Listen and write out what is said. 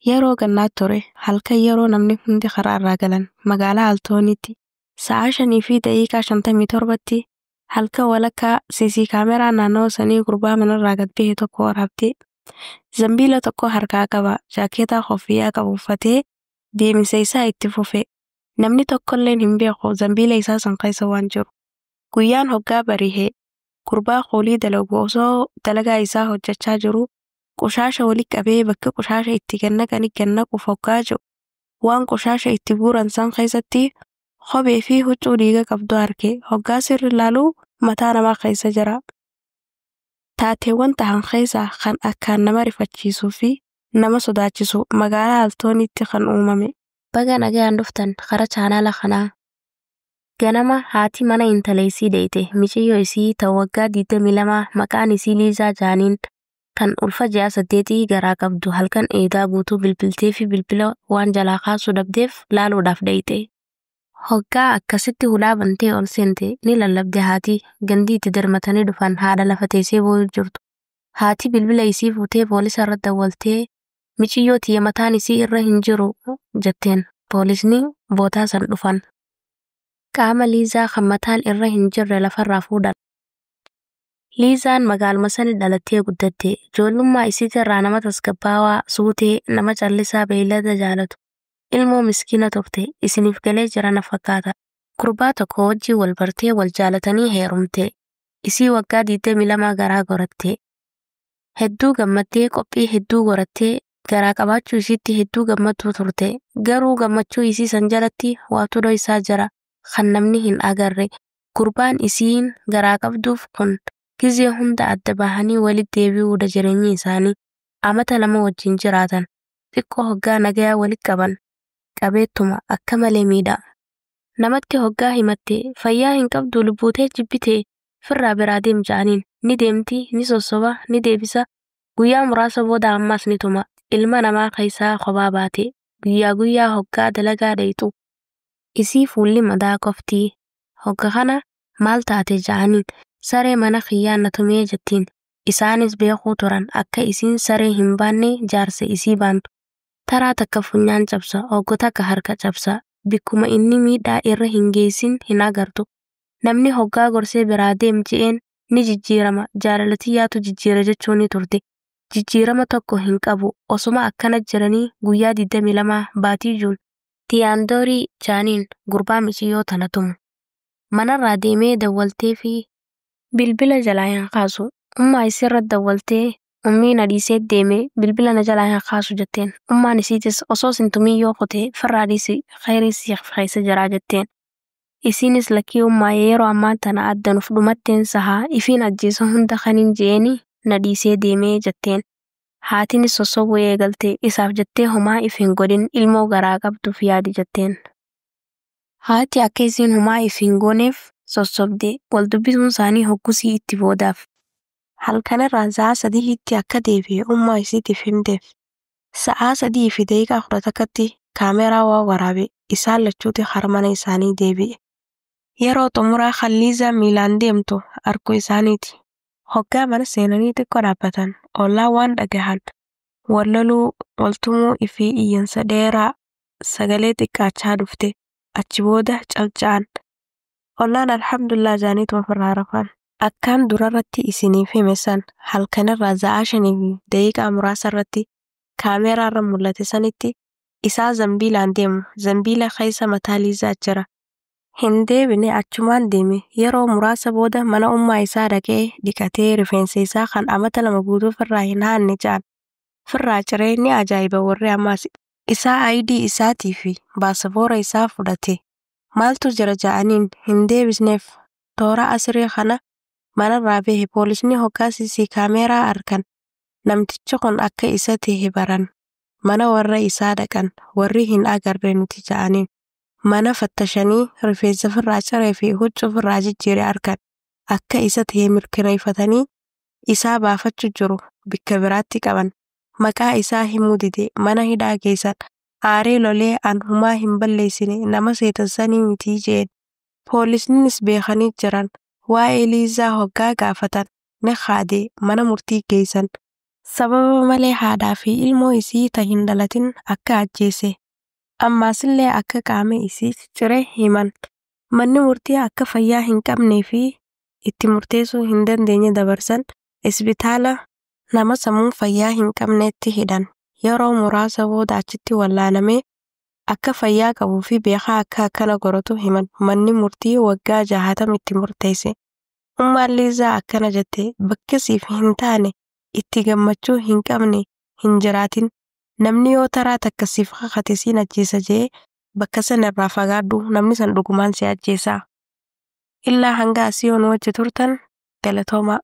Yeroo gannaa ture halkan yeroo namni hundi karaa irraa galan magaalaa Altoonitti sa'a 5:57tti halkan walakkaa CC kaameraa naannawaa sanii gurbaa manarraa gad bahe tokko waraabde. Zambiila tokko harkaa qaba. Jaakeetaa koffiyyaa qabu uffatee deemsa isaa itti fufe. Namni tokkolleen hin beeku zambiila isaa san keessa waan jiru. Guyyaan hoggaa barihe gurbaa qoolii dalagu osoo dalagaa isaa hojjechaa jiruu qoshaasha walitti qabee bakka qoshaasha itti gad naqanii gad naquuf hoggaa jiru waan qoshaasha itti guuran san keessatti kophee fi huccuu dhiiga qabdu arge. Hoggaa sirri ilaaluu mataa namaa keessa jira. Taateewwan tahan keessaa kan akkaan nama rifachiisuu fi nama sodaachisu magaalaa Altoonitti kan uumame. Baga nagaan dhuftan kara chaanaala kanaa. Ganama haati mana intala isii deeyte miciyyoo isii ta waggaa 22 maqaan isii Liizaa Jaaniin kan ulfa ji'a 8 garaa qabdu halkan eedaa guutuu bilbiltee fi bilbila waan jalaa kaasuu dhabdeef laaluudhaaf deeyte. Hoggaa akkasitti hulaa bantee ol seente ni lallabde haati gandii itti darmatanii dhufan haadha lafa teessee boo'u jirtu. Haati bilbila isii fuutee poolisa irra dawwaltee miciyyoo tiyya mataan isii irra hin jiru jetteen poolisni bootaa san dhufan. Qaama Liizaa kan mataan irra hin jirre lafarraa fuudhan. Liizaan magaaluma sani dhalattee guddatte. Ijoollummaa isiitirraa nama tasgabbaawaa, suutee, nama callisaa beeylada jaalatu. Ilmoo miskiina turte. Isiniif galee jira na fakkaata. Gurbaa tokko wajjin wal bartee wal jaalatanii heerumte. Isii waggaa 22 garaa goratte. Hedduu gammaddee qophii hedduu gorattee garaa qabaachuu isiitti hedduu gammadduu turte. Garuu gammachuu isii san jalatti waatu dho'isaa jira. Kan namni hin agarre. Gurbaan isiin garaa qabduuf kun gizee hunda adda bahanii walitti deebi'uudha jireenyi isaanii. Amata 2 wajjin jiraatan. Xiqqoo hoggaa nagayaa walitti qaban. Qabeettuma akka malee miidha. Namatti hoggaa himatte fayyaa hin qabdu lubbuutee jibbite firraa biraa deem ja'aniin ni deemti ni sossoba ni deebisa guyyaa muraasa booda ammas ni tuma ilma namaa keessaa kophaa baate guyyaa guyyaa hoggaa dalagaa dheeyxu. Isii fuulli madaa qofti. Hogga kana maal taate ja'aniin saree mana kiyyaa na tumee jettiin. Isaanis beekuu turan akka isiin saree hin baanne jaarsa isii baantu. Taraa takka funyaan cabsa, hogga takka harka cabsa. Bikkuma inni miidhaa irra hin geessin hin agartu. Namni hoggaa gorsee biraa deem je'een ni jijjiirama jaalala tiyyaatu jijjiira jechuu ni turte. Jijjiirama tokko hin qabu osuma akkana jiranii guyyaa 22 baatii juun. Tiyaandoorii Jaaniin gurbaa miciyyoo tana tumu. Manarraa deemee dawwaltee fi bilbila jalaa hin kaasu. Ummaa isiirra dawwaltee ummii na dhiisee deeme bilbila na jalaa hin kaasu jetteen. Ummaan isiitis osoo sin tumin yoo kute firraa dhiisi khayrii siif keessa jiraa jetteen. Isiinis lakkii ummaa yeroo ammaa tana adda nuuf dhumatteen sahaa ifiin ajjeesa hunda kaniin je'eeni na dhiisee deemee jetteen. Haatinis sossobuu eegalte isaaf jettee homaa if hin godhin ilmoo garaa qabduuf yaadi jetteen. Haati akka isiin homaa if hin gooneef sossobde wal dubbisuun isaanii hoggasii itti boodaaf. Halkanirraa sa'a 3tti akka deebi'e ummaa isiitiif himteef. Sa'a 3:11tti kaameraa waa waraabe isaan lachuuti kara mana isaanii deebi'e. Yeroo xumuraa kan Liizaa miilaan deemtu arguu isaaniiti. Hoggaa mana seenanii xiqqoo dhaabbatan ollaa waan dhagahan wal loluu wal tumuu fi iyyansa dheeraa sagalee xiqqaachaa dhufte achi booda calca'an. Ollaan alhamdulillah jaaniituma ofirraa rafan. Akkaan durarratti isiniif hime san halkanirraa sa'a 5 daqiiqaa muraasa irratti kaameeraarra mul'ate sanitti isaa zambiilaan deemu zambiila keessa mataa Liizaa jira. Hin deebine achumaan deeme yeroo muraasa booda mana ummaa isaa dhaqee dhiqatee rifeensa isaa kan amata 2 guutuu firraa hin haanne ja'an firraa ciree ni ajaa'iba warri ammaas isaa ayidii isaatii fi baasaboora isaa fudhate maaltu jira ja'aniin hin deebisneef toora asirii kana manarraa bahe poolisni hoggaa CC kaameeraa arkan namtichi kun akka isa ta'e baran mana warra isaa dhaqan warri hin agarre nuti ja'aniin. Mana fattashanii rifeensa firraa ciree fi huccuu firraa jijjiire argan akka isa ta'e mirkaneeffatanii isaa baafachuu jiru bikka biraatti qaban maqaa isaa himuu dide mana hidhaa geessan aaree lolee an humaa hin balleessine nama seetansanii mitii jeen poolisnis beekanii jiran waa'ee Liizaa hoggaa gaafatan ni kaade mana murtii geessan. Sababa malee haadhaa fi ilmoo isii ta hin dhalatin akka ajjeese. Ammaasillee akka qaama isii ciccire himan. Manni murtii akka fayyaa hin qabnee fi itti murteessuu hin dandeenye dabarsan isbitaala nama sammuun fayyaa hin qabneetti hidhan. Yeroo muraasa booda achitti wallaanamee akka fayyaa qabuu fi beekaa akka akkana godhatu himan. Manni murtii waggaa 60 itti murteesse. Ummaan Liizaa akkana jette: bakka siif hin taane itti gammachuu hin qabne hin jiraatin. Namni yoo taraa takka siif kakate siin ajjeesa jee bakka sana irraa fagaadhu, namni san dhugumaan si ajjeesa. Illaa hanga asii yoon wajji turtan galatoomaa.